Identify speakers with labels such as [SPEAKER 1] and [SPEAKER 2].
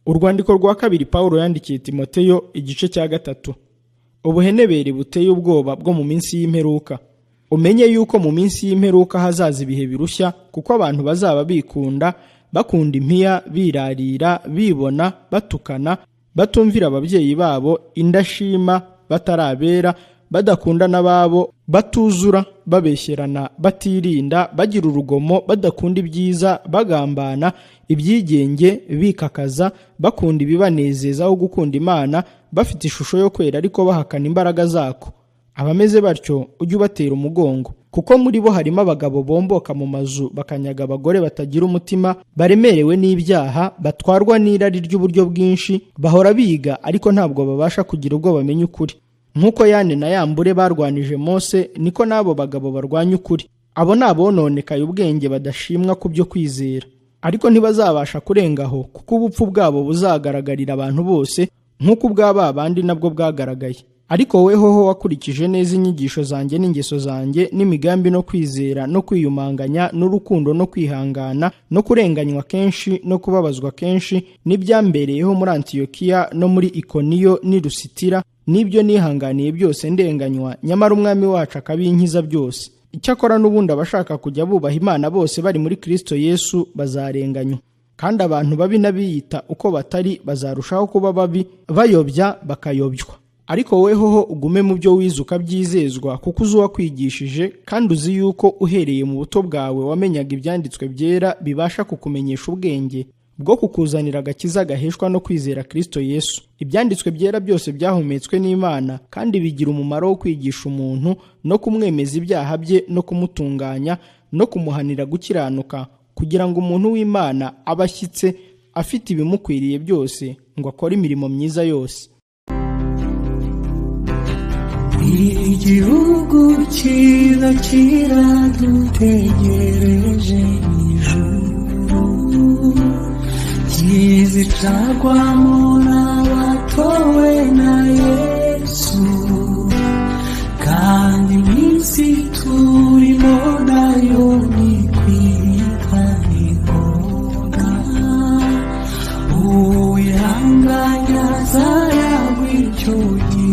[SPEAKER 1] Urwandiko rwa kabiri Pawulo yandikiye Timoteyo, igice cya 3. Ubuhenebere buteye ubwoba bwo mu minsi y'imperuka. Umenye yuko mu minsi y'imperuka hazaza ibihe birushya, kuko abantu bazaba bikunda, bakunda impiya, birarira, bibona, batukana, batumvira ababyeyi babo, indashima, batarabera, badakunda n'ababo, batuzura, babeshyerana, batirinda, bagira urugomo, badakunda ibyiza, bagambana, ibyigenge, bikakaza, bakunda ibibanezeza aho gukunda Imana, bafite ishusho yo kwera ariko bahakana imbaraga zako. Abameze batyo ujye ubatera umugongo, kuko muri bo harimo abagabo bomboka mu mazu bakanyaga abagore batagira umutima, baremerewe n'ibyaha, batwarwa n'irari ry'uburyo bwinshi, bahora biga ariko ntabwo babasha kugira ubwo bamenya ukuri. Nk'uko Yane na Yambure barwanije Mose, niko n'abo bagabo barwanya ukuri. Abo ni abononekaye ubwenge badashimwa ku byo kwizera, ariko ntibazabasha kurengaho, kuko ubupfu bwabo buzagaragarira abantu bose, nk'uko ubwa ba bandi nabwo bwagaragaye. Ariko wehoho wakurikije neza inyigisho zanjye n'ingeso zanjye n'imigambi no kwizera no kwiyumanganya n'urukundo no kwihangana no kurenganywa kenshi no kubabazwa kenshi, n'ibyambereyeho muri Antiyokiya no muri Ikoniyo n'i Lusitira, n'ibyo nihanganiye byose ndenganywa, nyamara Umwami wacu akabinkiza byose. Icyakora n'ubundi abashaka kujya bubaha Imana bose bari muri Kristo Yesu bazarenganywa. Kandi abantu babi n'abiyita uko batari bazarushaho kuba babi, bayobya bakayobywa. Ariko wehoho ugume mu byo wize ukabyizezwa, kuko uzi uwakwigishije, kandi uzi yuko uhereye mu buto bwawe wamenyaga ibyanditswe byera bibasha kukumenyesha ubwenge bwo kukuzanira agakiza gaheshwa no kwizera Kristo Yesu. Ibyanditswe byera byose byahumetswe n'Imana, kandi bigira umumaro wo kwigisha umuntu no kumwemeza ibyaha bye no kumutunganya no kumuhanira gukiranuka, kugira ngo umuntu w'Imana abe ashyitse, afite ibimukwiriye byose, ngo akore imirimo myiza yose.
[SPEAKER 2] Igihugu cyiza kiradutegereje ijuru, kizicarwamo n'abatowe na Yesu, kandi iminsi turimo nayo ni kwitana, uwihanganye azayagwa icyo gihe.